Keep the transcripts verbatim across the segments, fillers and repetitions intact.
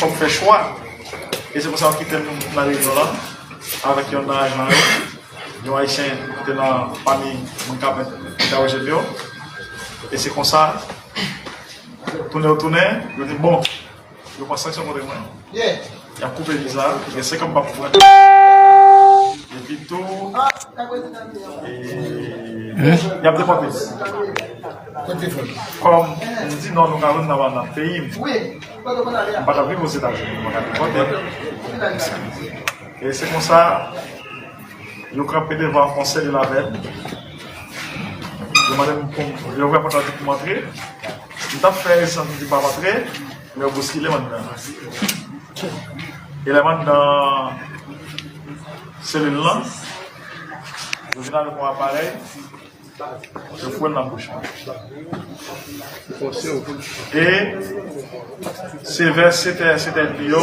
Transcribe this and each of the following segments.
Fò m fè chwa. E se konsa yo kite m nan reyinyon lan avèk yonn nan ajan yo, yon Ayisyen ki te nan pami moun k ap entèwoje m yo. E se konsa, tounen yo tounen, yo di, bon, yo pran sanksyon kont mwen. Y ap koupe viza, gen senk an m p ap pran. Epi tou, e, y ap depòte m. Kòm m di non, nou ka jwenn nan, nan peyi m. M pa t ap viv Ozetazini, m pa ka depòte. E se konsa, yo kanpe devan yon sèl avè m. Yo mande m pou m, yo ouvè pòt la, di pou m antre. M t ap fè rezistans, m di m p ap antre, men yo bouskile m anndan. E lè m anndan selil lan, yo vin avèk yon aparèy, yo foure l nan bouch mwen. E se vè sèt è, sèt è demi yo,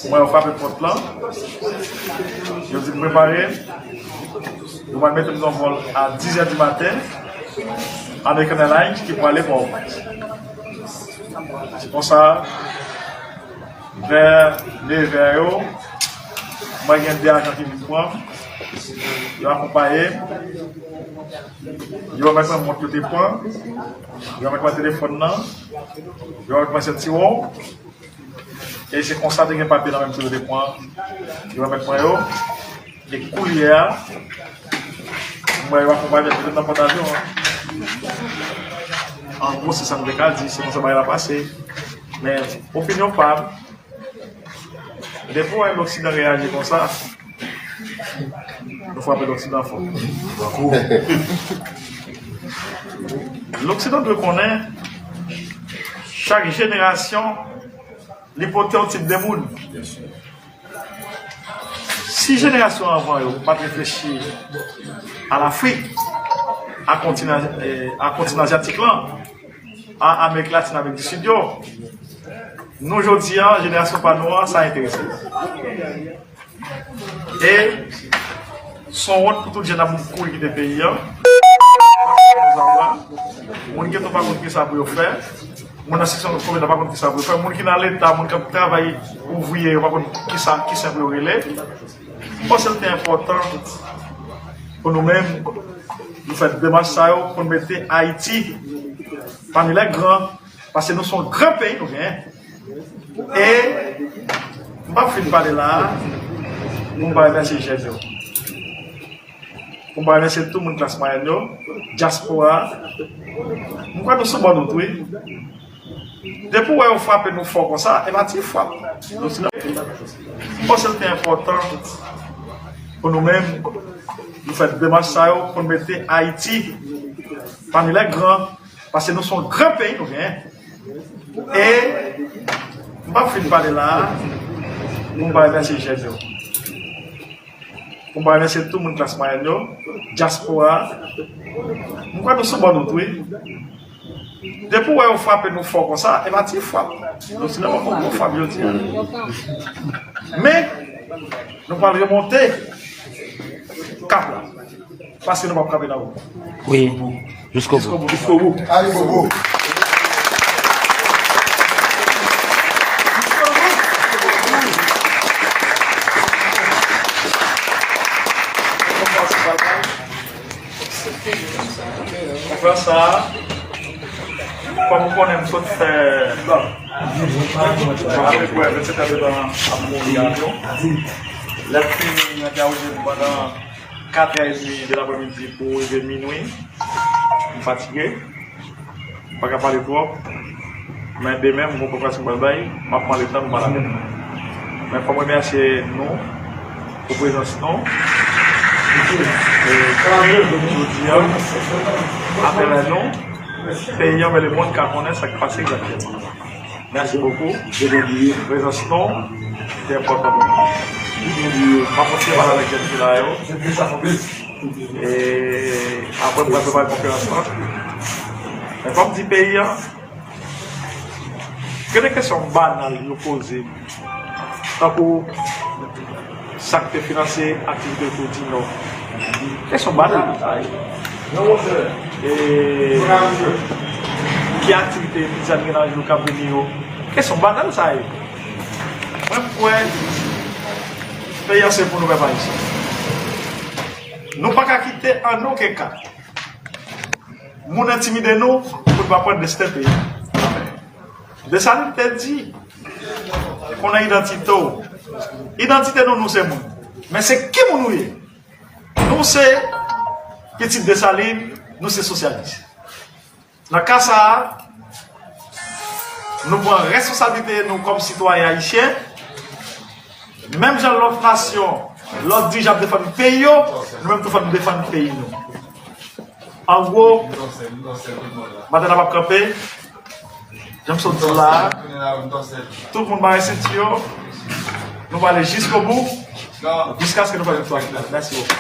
mwen yo frape pòt lan. Yo di m prepare. Yo pral mete m nan vòl a dis è di maten, American Airlines ki prale Pòtoprens. Se konsa, vè nevè yo, mwen gen de ajan ki vin pran m, yo akonpaye m, yo remèt mwen mont yo te pran, yo remèt mwen telefòn nan, yo remèt mwen sentiwon, e se konsa te gen papye nan men m tou yo te pran, yo remèt mwen yo. E koulye a, m wè yo akonpaye m nan pòt avyon an. An gwo, se sa m te ka di, se konsa bagay la pase. Men, opinyon pa m, depi w wè Loksidan reyaji konsa, nou frape Loksidan fò. Loksidan dwe konnen, chak jenerasyon, li pote yon tip de moun. Si jenerasyon anvan yo pa t reflechi a Lafrik, a kontinan, eh, a kontinan azyatik lan, a Amerik Latin, Amerik di Sid yo, nou jodi a, jenerasyon pa nou an, sa enterese. E se yon wont pou tout jèn ap kouri kite peyi an. Moun geto pa konn kisa pou yo fè. Moun nan seksyon kominote pa konn kisa pou yo fè. Moun ki nan leta, moun k ap travay ouvriye, yo pa konn kisa, kisa pou yo rele. M panse l te enpòtan pou nou menm, nou fè demach sa yo, pou n mete Ayiti pami lè gran, paske nou se yon gran peyi nou genyen. E m p ap fin pale la a, pou m pa remèsye jèn yo. Pou m pa remèsye tout moun klas mwayèn yo, dyaspora a. M kwè nou sou bòn wout, wi. Depi w wè yo frape nou fò konsa, e pa ti frap. M panse l te enpòtan pou nou menm, nou fè demach sa yo, pou n mete Ayiti pami lè gran, paske nou se yon gran peyi nou genyen. E m p ap fin pale la a, pou m pa remèsye jèn yo. Pou m pa remèsye tout moun klas mwayèn yo, dyaspora a. M kwè nou sou bòn wout, wi. Depi w wè yo frape nou fò konsa, e pa ti frap. Nou se yon gwo frap jodi a. Men, nou pral remonte kap la. Paske nou p ap kanpe nan wout. Wi, jiskobou. Jiskobou. Ale bobo. Konferans sa a, kòm ou konnen, m sot fè apeprè vennsenk èdtan ap mouri avyon. Lè m fini, yo entèwoje m pandan kat è edmi de lapremidi pou rive minwi. M fatige. M pa ka pale twòp, men demen m gon konferans m pral bay, m ap pran letan m pale avè nou. Men fò m remèsye nou pou prezans nou. E jodi a, atravè nou, peyi an, men lemonn ka konnen sa k pase egzakteman. Mèsi bokou. Prezans nou te enpòtan pou mwen. M ap kontinye pale avèk jèn fi la yo. E apre, m pral prepare konferans lan. Men fò m di peyi an, gen de kesyon banal yo poze m. Tankou sa k te finanse aktivite Tou Dinò. Kesyon banal sa ye. E ki aktivite Mizan gen nan jou k ap vini yo? Kesyon banal sa ye. Mwen kwè peyi an se pou nou, pèp ayisyen. Nou pa ka kite an okenn ka moun entimide nou pou n pa pran desten peyi an. Desalin te di, konnen idantite w. Idantite nou, nou se moun. Men se ki moun nou ye? Nou se pitit Desalin, nou se sosyalis. Nan ka sa a, nou pran responsablite nou kòm sitwayen ayisyen. Menm jan lòt nasyon, lòt dirijan ap defann peyi yo, nou menm tou fò n defann peyi nou. An gwo, batay la p ap kanpe. Jan m sot di la, tout moun mare senti yo. Nou prale jiskobou, jiskaske nou fè viktwa final. Mèsi bokou.